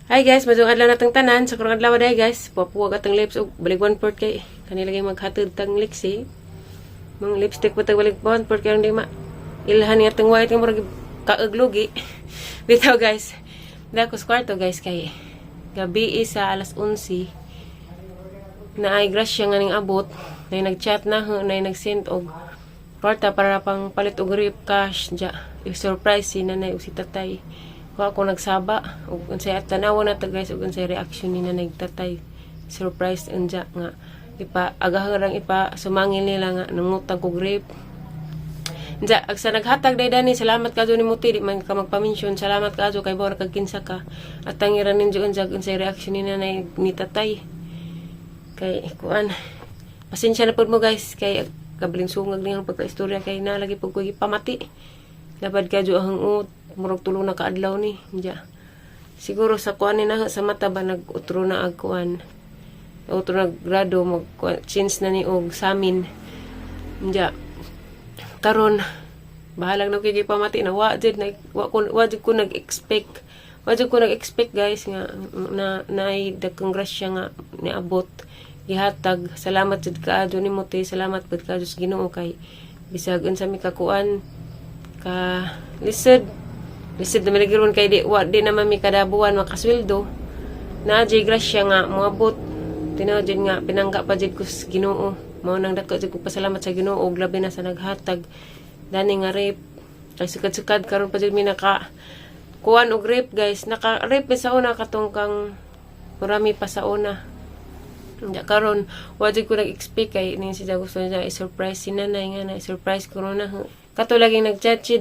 Hi guys, maayong adlaw natong tanan. Sa karong adlaw day guys, puwapuwag atong lips og balig one fourth kay kanila kay maghatod tang liksi. Mga lipstick pa tag balig one fourth kay di ma ilhan nga atong white nga murag kaaglugi. Bitaw guys. Dako sa kwarto guys kay gabi sa alas 11 na ay grasya nga ning abot na nag-chat na ho, na nag-send og kwarta para pang palit og rip cash dya. I-surprise si nanay ug si tatay. Ko ako nagsaba ug unsay at tanawa na ta guys ug unsay reaction ni nanay ug tatay. Surprise unja nga ipa agahan rang ipa sumangil nila nga nangutang kog rip. Unja ag sa naghatag day dani, salamat kadto ni Muti, di man ka magpa-mention, salamat kadto kay bora kag kinsa ka. At tangiran ninyo unja unsay reaction ni nanay ni tatay. Kay kuan, pasensya na pud mo guys kay kabiling sungag niyang pagka-istorya kay nalagi pud ko pamati. Labad kadyo ang ut, murag tulo na kaadlaw ni. Diya. Siguro sa kuan ni na sa mata ba nag-utro na ag kuan. Utro na grado mag change na ni og samin. Diya. Karon bahalag na kay pamati na wa jud na wa jud ko nag-expect. Wa jud ko nag-expect guys nga na naay dakong grasya nga niabot gihatag. Salamat jud kaadyo nimo te, salamat pud kaadyo sa Ginoo kay bisag unsa mi kakuan ka lisod lisod na lagi ron kay di wa di naman mi kada buwan makasweldo, naa jud grasya nga moabot. Tinuod jud nga pinangga pa jud ko sa Ginoo. Mao nang dako jud ko pasalamat sa Ginoo ug labi na sa naghatag dani nga rep kay sukad-sukad karon pa jud mi naka kuan og rep guys. Naka rep mi sa una katong kang marami pa sa una. Nya karon wa jud ko nag-expect kay ning siya gusto niya i-surprise si nanay nga na i-surprise ko na. Kato laging nag-chat si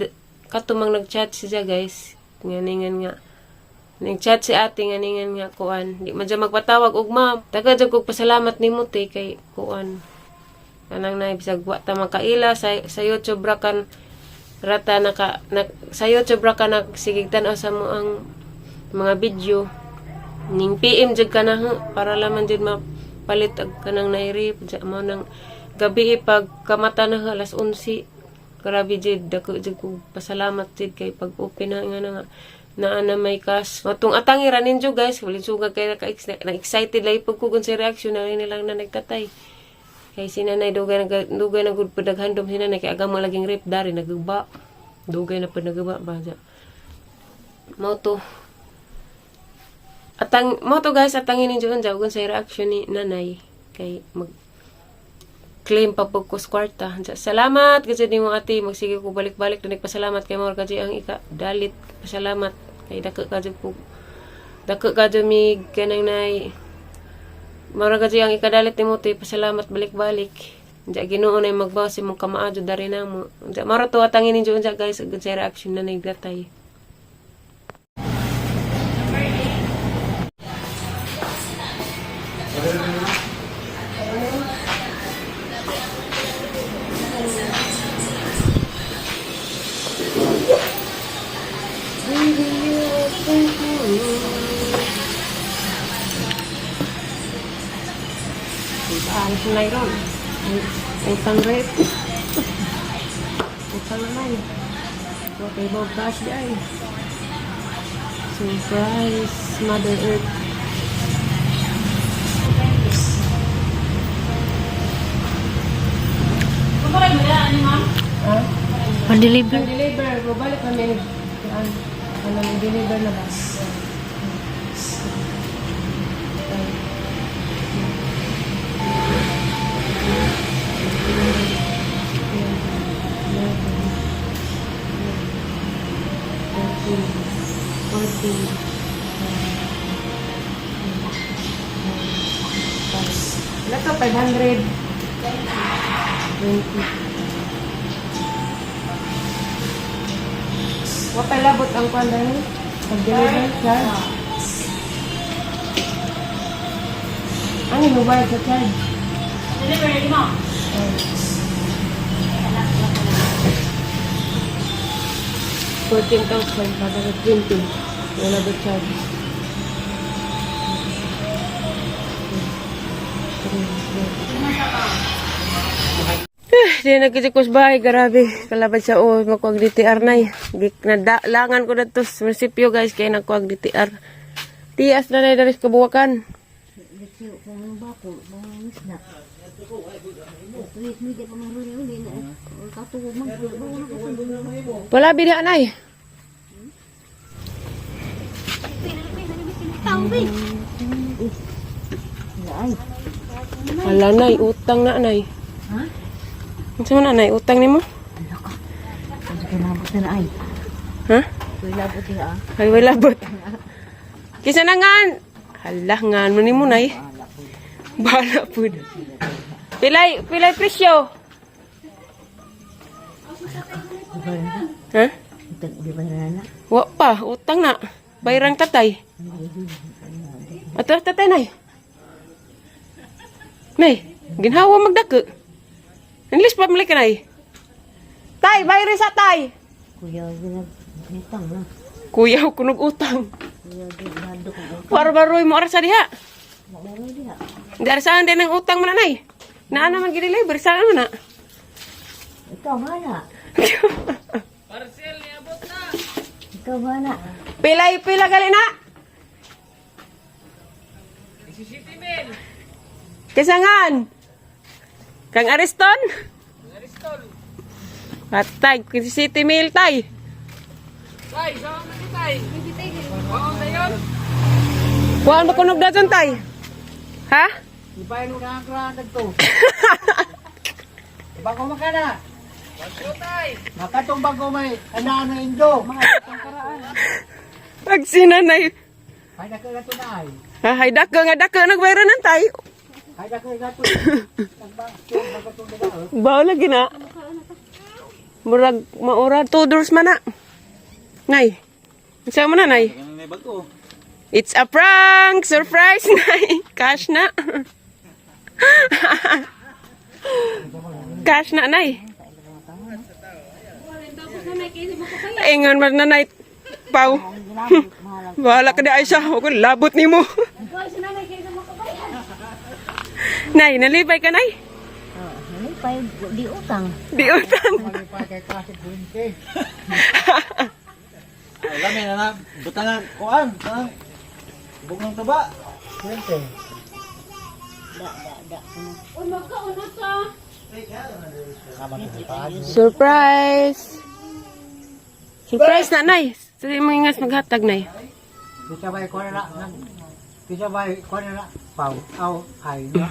kato mang nag-chat siya guys nga ningan nga nag-chat si ate nga ningan nga kuan di man siya magpatawag og ma'am. Taga jud kog pasalamat nimo te kay kuan kanang nay bisag wa ta makaila sa YouTube ra kan rata naka na, sa YouTube ra ka nagsigig tan-aw sa mo ang mga video ning PM jud ka na ha, para laman jud mapalit og kanang nairip dya mo nang gabi pag kamata na alas 11. Grabe jud, dako jud ko pasalamat jud kay pag open na nga na nga naa na may cash. Matong atangi ra ninyo guys, sugag kay naka na excited lagi pag kugon sa reaction na nilang na nagtatay. Kay si nanay dugay na gud pud naghandom si nanay kay aga mo laging rip dari nagugba. Dugay na pud nagugba ba dya. Mao to. Atang mo to guys, atangin ninyo unja ug sa reaction ni nanay kay mag claim pa pud ko sa kwarta. Unsa, salamat kasi nimo ate, magsige ko balik-balik na nagpasalamat kay mao kasi ang ika dalit pasalamat kay dako ka jud ko dako ka jud mi kanang nay mao kasi ang ikadalit nimo te, pasalamat balik-balik. Unja Ginoo na magbawas imong kamaadyo dari namo. Unja mao ra to, atangin ninyo unja guys ug sa reaction na nagdatay. Saan sa nairon? Utang rate. Utang na lang. Okay, Bob cash di ay. Surprise, Mother Earth. Ha? Pa-deliver. Deliver. Babalik kami. Ano, ano, deliver na ba? Ay. 11, 13, 14, 5. Wala ka, 500. 20. Wa pa labot ang kwan dahil? Pag-deliver charge. Ano mo bayad sa charge? Delivery mo. Ay. 14,520. Wala ba charge? Three, four. Di nagkita ko sa bahay, grabe. Kalabad sa o, makuwag DTR na eh. Nadalangan ko na to sa munisipyo guys, kaya nagkuwag DTR. Tias na na daris kabuwakan. Liksi kung bako, mga isda. Tuwit mi di pa maruni uli na. Katuo man ko na ko. Wala bida nay. Ay. Wala nay, utang na nay. Ha? Unsa man na nay, utang nimo? Ano ka? Ano ka nabot na ay? Ha? Wala labot na ah. Ay wala bot. Kisa na ngan. Hala ngan mo nimo nay. Bahala pud. Pilay, pilay presyo. Ha? Utang di ba na na? Wa pa, utang na. Bayrang tatay. Ato tatay nay. Nay, ginhawa magdako. English pa mali ka nay. Tay, bayri sa tay. Kuya ginag utang na. Kuya, kunog utang. Kuya ginado ko. Warbaroy mo oras sa diha. Wala diha. Darsaan din ang utang mo na nay. Naa naman gideliver saan mo na. Ikaw ba na? Ikaw ba na? Pilay pila gali na. Kisangan. Kang Ariston? Ariston. Patay, City Mail tay. Tay, sama man ni tay. Oo, dayon. Kuhaan ba kunog daton tay? Ha? Ibayin mo na ang kranag to. Bago makana. Bago tay. Nakatong bago may anano indo. Pag sinanay. Ay nakalato na ay. Ha, hay dako nga dako nagbayran ng tay. Ay nakalato. Bawo lagi na. Murag maura two doors man na. Nay. Unsa mo na nay? May bago. It's a prank! Surprise, Nay! Cash na! Cash na, Nay! Ingon man na, Nay. Pau. Bahala ka di, Aisha. Ako, labot ni mo. Nay, nalipay ka, Nay? Oh, nalipay di utang. Di utang. Ay, lami na na. Butangan kuan, butangan. Bug ng taba. Kwente. Surprise! Surprise na, Nay. Sige mo ingas maghatag, Nay. Bisa bay ko na na. Bisa bay ko na na. Pau aw ay no.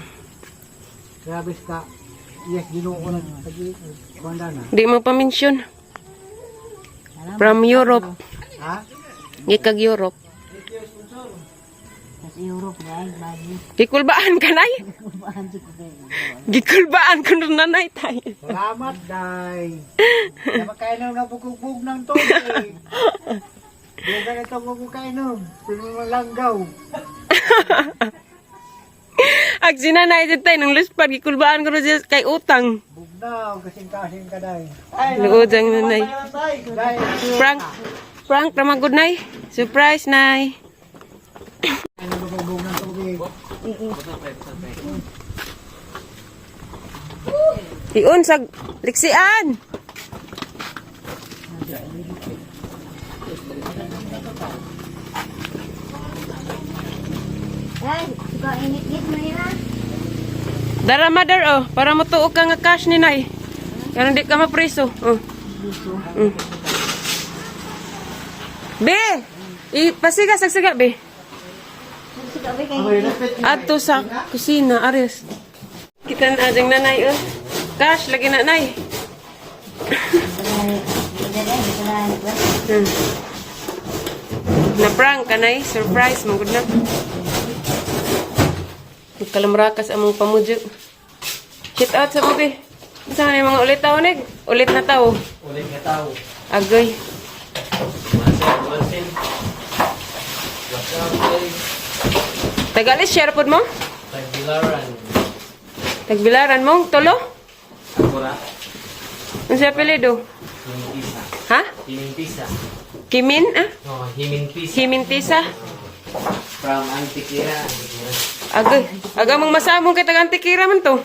Grabe ka. Yes, ginoo ko na kuan na. Di mo pa-mention. From Europe. Ha? Gikag Europe. Sa Europe na ay bali. Gikulbaan ka, Nay? Kumaan ko kayo. Gikulbaan ko na nanay tay. Salamat, day. Napakainom na bukugbog ng tubig. Di ka na ito bukukainom. Pinulanggaw. Ag sinanay dyan tay, nang luspad, gikulbaan ko na siya kay utang. Bugnaw, kasing-kasing ka, day. Luod ang nanay. Day, Prank, prank, ramagod nay. Surprise, nay. ano bukugbog ng tubig. Iun sa liksian. Ay, suka init-init mo niya. Dara mother oh, para matuog ka nga cash ni nay. Karon di ka mapreso. Oh. Mm. Be, ipasiga sagsiga be. Suka ba kay Adto sa kusina, Aris. Kita na ading nanay oh. Cash lagi na nay. Na prank ka nay, surprise mo gud na. Magkalamrakas among pamudyo. Shout out sa mo be. Sa na yung mga ulit tao nig? Ulit na tao. Ulit nga tao. Agoy. Wansin, wansin. What's up, guys? Tagalis share pod mo? Tagbilaran. Tagbilaran mong tulo? Sakura. Unsa apelyido? Himintisa. Ha? Himintisa. Kimin ah? Oh, Himintisa. Himintisa. From Antikira. Antikira. Agoy. Aga mong masamong kay taga Antikira man to.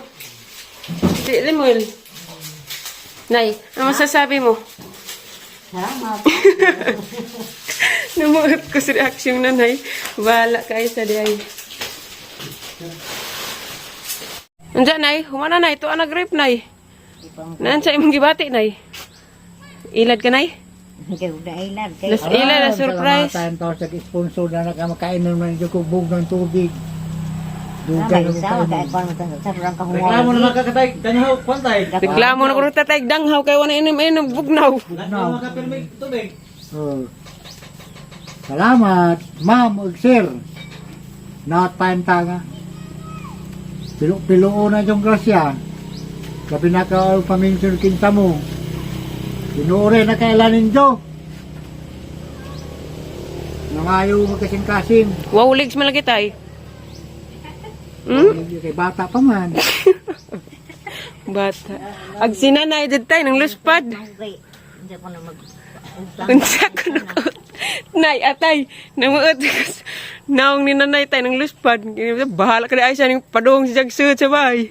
Si Lemuel. Nay, ano masasabi mo? Salamat. Namuot ko sa reaction nanay. Bahala kayo sa di ay. Unsa nay? Humana nay, tuwa na grape nay. Naan sa imong gibati nay? Ilad ka nay? Kay dailan kay Las ilad na surprise. Salamat tayo sa sponsor na nakamakainom na dyan ko bug ng tubig. Dugan Sama na sama ko kay kon sa rang kahungaw. Reklamo naman ka katay, danhaw, kwantay. Reklamo na ko rin tatay, danghaw kayo na inom-inom, bugnaw. Naman ka pirmi tubig. Oh. Salamat, ma'am ug sir. Naot paenta nga. Pilo-pilo na yung grasya. Labi na ka paminsun kinsa mo. Tinuore na kailan ninyo. Nangayo magkasing-kasing. Wow, legs malagi tay. Hmm? Kay bata pa man. Bata. Ag sinanay did tay nang luspad. Kay hindi ko na mag Unsa ko na ko. Nay atay, namuot ko. Naong ni nanay tay nang luspad. Bahala ka di ay siya ning padung si Jagsud sa bahay.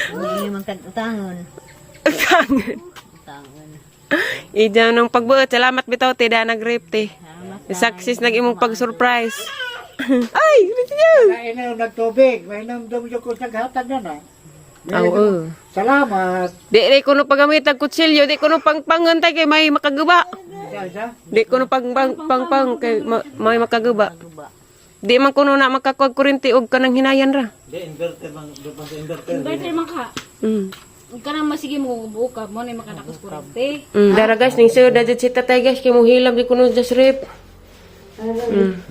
Hindi man kag utangon. Tangan. Utangon. Ija nang pagbuot. Salamat bitaw te da nag-rape te. Salamat. Success nag imong pag-surprise. Ay, grabe. Kainom ng tubig. May namdam yung ko naghatag na na. Aw, oo. Salamat. Di di ko no paggamit ang kutsilyo, di ko no pangpangan tay kay may makaguba. Isa, isa. Di ko no pang pang pang, pang kay may makaguba. Guba. Di man kuno na makakuag kuryente og kanang hinayan ra. Di, inverter man, doon pa sa inverter. Inverter man ka. Huwag ka nang masige mo buka mo na makatakas kurente. Dara guys, ning sir dajud si tatay guys kay mo hilam di kuno just rip.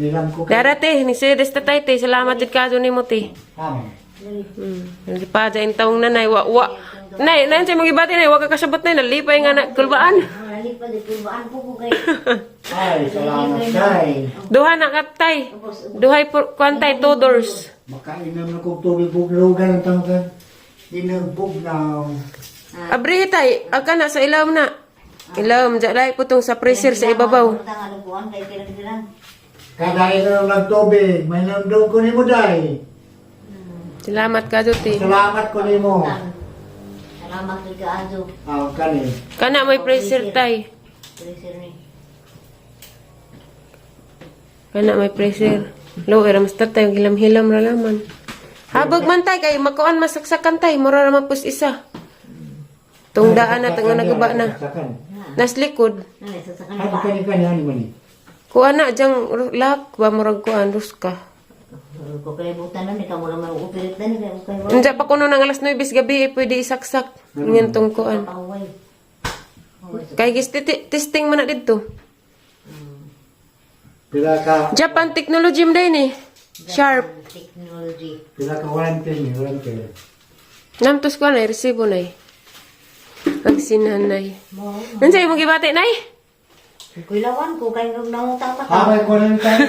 Nilam ko kay. Dara te, ning sir des tatay te, salamat jud kaso nimo te. Amen. Di pa dyan taong nanay wa wa. Nay, nay sa mga ibati nay, wa ka kasabot nay nalipay nga na kulbaan. Nalipad kulbaan po ko kay. Ay, salamat kay. Duha na katay. Duhay por kuantay two doors. Makainom na kong tubig buglugan ang tawag. Inom bugnaw. Abrihi tay, aga na sa ilawom na. Ilawom, dyan lahi po tong sa pressure sa ibabaw. Utang ano kuan kay kirang-kirang. Kada inom ng tubig, may namdam ko nimo day. Salamat ka te. Salamat ko nimo. Salamat kay kaayo. Ah, kani. Kana may pressure tay. Pressure ni. Kana may pressure. Lo, era mas tatay, hilam-hilam ra laman. Habag man tay, kay makuan masaksakan tay, mura ra man pus isa. Tung daan na, tunga naguba na. Sakan. Nas likod. Ano sa sakan Ano ba? kani kani ano man ni? Kuan na, diyang lak ba, murag kuan, ruska. Ko kay butan na ni kamo lang may upirit na ni kay kay wa. Unsa pa kuno ng alas 9 gabi, eh, pwede isaksak. Ngayon tong kuan. Pangway. Kay gis testing man na didto. Pila ka Japan technology mo din eh. Sharp. Technology. pila ka warranty ni warranty. Namtos ko na, resibo na eh. Ang sinanay. Mo. Unsa imong gibati nay? Kuilawan ko kay nung nangutang ta ka. Hamay ko rin tayo.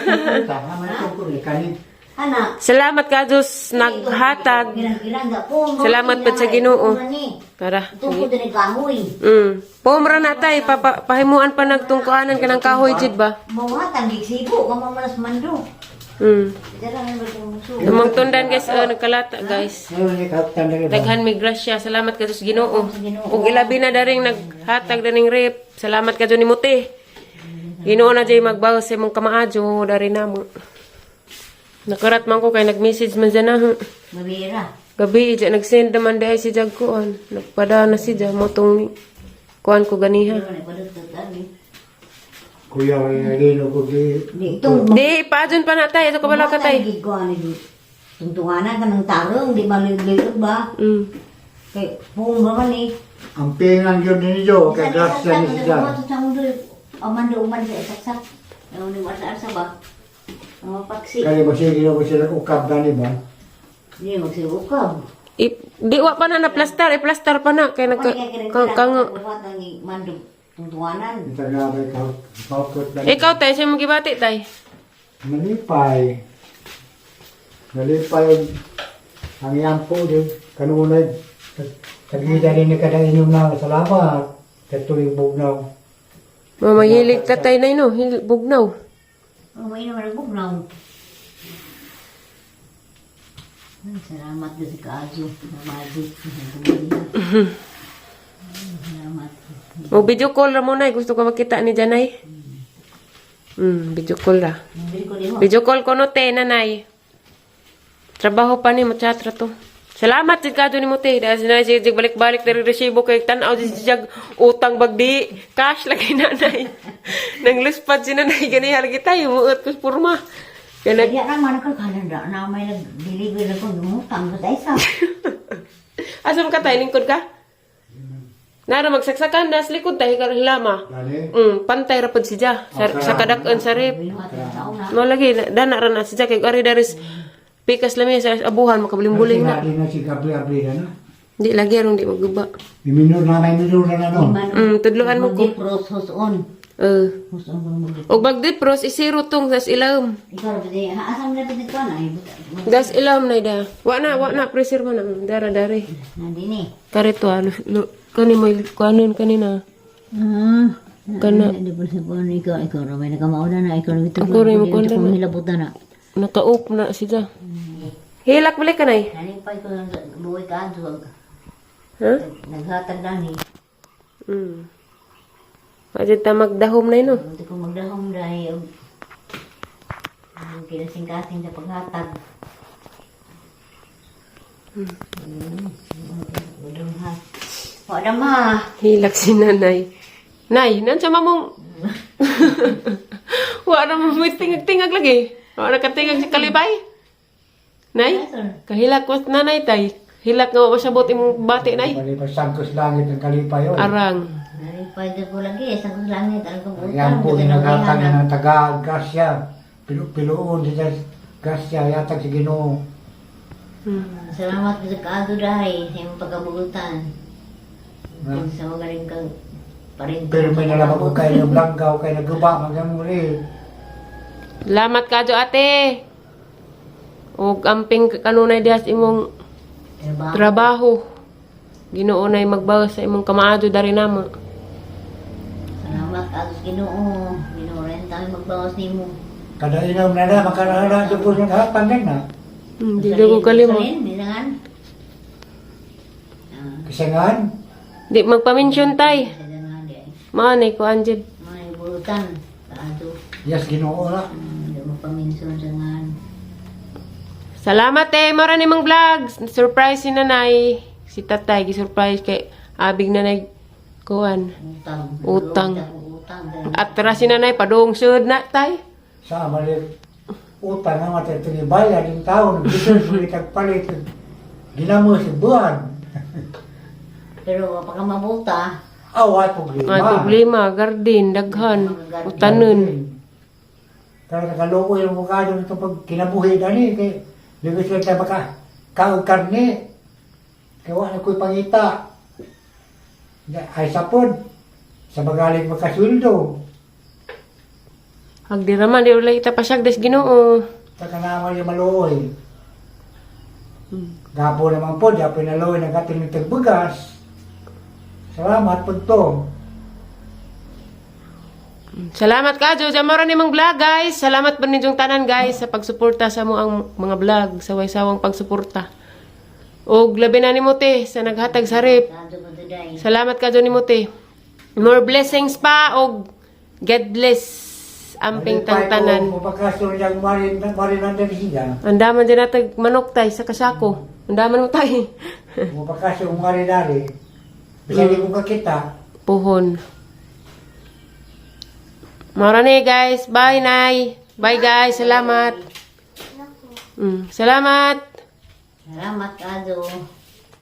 Hamay ko ko ni kani. Ana. Salamat ka Diyos naghatag. Kirang-kirang ga po. Salamat po sa Ginoo. Tara. Tungkol din kahoy. Pomra na tay, papa, pahimuan pa nagtungkuanan ka ng kahoy jud ba? Mawatan gigsibo kamo malas mando. Dara man ba kung muso. Lumang tundan guys, oh, nagkalata guys. Ano ni kaptan diri ba? Daghan may grasya. Salamat ka Diyos Ginoo. Ug ilabi na daring naghatag daning rep. Salamat ka ni Muti. Ginoo na jay magbawas sa imong kamaadyo dari namo. Nakarat man ko kay nag-message man dyan na. Mabira. Gabi, dyan nag-send naman dahil si Jag kuan. Nagpada na si Jag mo tong kuan ko ganiha. Ano padut ani. Kuya rino ko gi. Di itong Di, paadyon pa na tayo. Ito kabala ka tay. Tungtunganan ka ng tarong, di ba liglilog ba? Kay pung ba man eh. Ang pingan gyud ninyo kay grasya ni siya. Amando uman sa isaksak. Ang ni asa ba? Ang mapaksi. Kani mo sige ko sila ukab gani ba? Di magsiukab. Di wa pa na na plastar, i-plastar pa na kay nagka kang, kang Mando tungtunganan. Ita grabe ka hawkot dani. Ikaw tay, siya magibati tay. Nalipay. Nalipay ang yampo din. Kanunay. Tagida rin ni kada inyong na salamat. Sa tuwing bugnaw. Mamahilig ka tay nay no, bugnaw. Oh, may naman ang bugnaw. Ay, salamat din sa kaaso. Salamat. Salamat. O video call ra mo nay, gusto ko makita ni Janay. Video call ra. Bili ko din mo. Video call ko no te, nanay. Trabaho pa ni mo chat ra to. Salamat jud kadto nimo te. Dahil si nanay sige balik-balik diri resibo kay tan-aw jud siya utang bagdi cash lagi nanay. Nang luspad si nanay gani lagi tayo muot kus purma. Kay nag Kaya naman ako kanan ra na may nag-deliver ako gumutang ko sa isa. Asa man ka tayo lingkod ka? Nara magsaksakan das likod tayo karon lama. Dali. Pantay ra pud siya sa kadak-an sa rep. Binuhat sa una. No lagi dana ra na siya kay ari daris pikas lami sa abuhan makabuling-buling na. Di na si Gabri-Abri na. Di lagi arong di maguba. Minor na may minor na no. Tudloan mo ko. Mag-pros hus on. Eh. Hus on ko mag. Og magdipros isiro tong sas ilawom. Ikaw ra di ha asam na pud ko na. Das ilawom na ida. Wa na pressure man ang dara dare. Na dinhi. Karito ah, kani mo kanon kanina. Ah. Kana. Di ba sa kuan ikaw ikaw ra may nakamauna na ikaw ra Ako ra yung makuha ko na. hilabutan na. Naka-off na siya. Hilak balik ka nay. Nalipay ko ng buhay ka adto. Ha? Naghatag na ni. Pwede ta magdahom na no. Hindi ko magdahom dahil ang kinasing-kasing sa paghatag. Wadam ha. Wadam ha. Hilak si nanay. Nay, nan sa mamong Wa na mo may tingag-tingag lagi. Wa na katingag si kalibay. Nay, kahilak ko nanay tay. Hilak nga wa sabot imong bati nay. Bali pa sangkos langit ang kalipay oy. Arang. Nalipay ko lagi. Sa kong langit. Ang kong utang. Yan po ginaghatag ng taga grasya. Piluon siya grasya yatag sa Ginoo. Salamat ko sa kaado dahil sa iyong pagkabugutan. Na. Sa magaling kang parin. Pero may nalaman ko kayo ng langgaw, kayo naguba, magamuli. Salamat kadyo ate. Og amping kanunay diha sa imong Trabaho. trabaho. Ginoo nay magbawas sa imong kamaadyo dari namo. Salamat kaado sa Ginoo. Ginoo rin tayo magbawas nimo. Kada inaw na na, makarara sa puso ng harapan din na. Di ko kalimot. Salin, bilangan. Ah, Kasangan, Di magpa-mention tay. sa di ay. Mao nay ko anjid. Mga bulutan. Kaado. yes, Ginoo na. Hindi mo paminson sa ngan. Salamat eh, mara ni mang vlogs. Surprise si nanay. Si tatay, gi-surprise kay abig nanay kuan. Utang. Utang. Utang. Atras si nanay padung sud na tay. Sa mali, utang nga matatigibayan yung tao, nagbisin, sulit palit. Ginamo si buwan. Pero kapag mabuta, Awat problema. May problema, garden, daghan, utanon. Pero nakaloko yung mukha doon itong pag kinabuhi dani kay libis lang tayo maka kaog karne. Kaya wala ko'y pangita. Ay sapod. Sa magaling makasweldo. Hagdi raman di ulay ita pasyag des Ginoo. Taka naman yung maluoy. Gapo naman po, di ako pinaloy ng ating tagbugas. Salamat po to. Salamat ka, Jojo. Mara ni mang vlog, guys. Salamat po ninyong tanan, guys, sa pagsuporta sa mo ang mga vlog, sa waysawang pagsuporta. Og labi na ni mo, te, sa naghatag sa rep. kaado ko today. Salamat ka, Johnny Mote. More blessings pa og God bless amping tangtanan. Mapakaso niyang marin, marin ang siya. Andaman din natag manok tay sa kasako. Andaman mo tay. Mapakaso marin ari. Bisa di ko kakita. Puhon. Mara ni guys. Bye nay. Bye guys. Salamat. Salamat. Salamat kaado.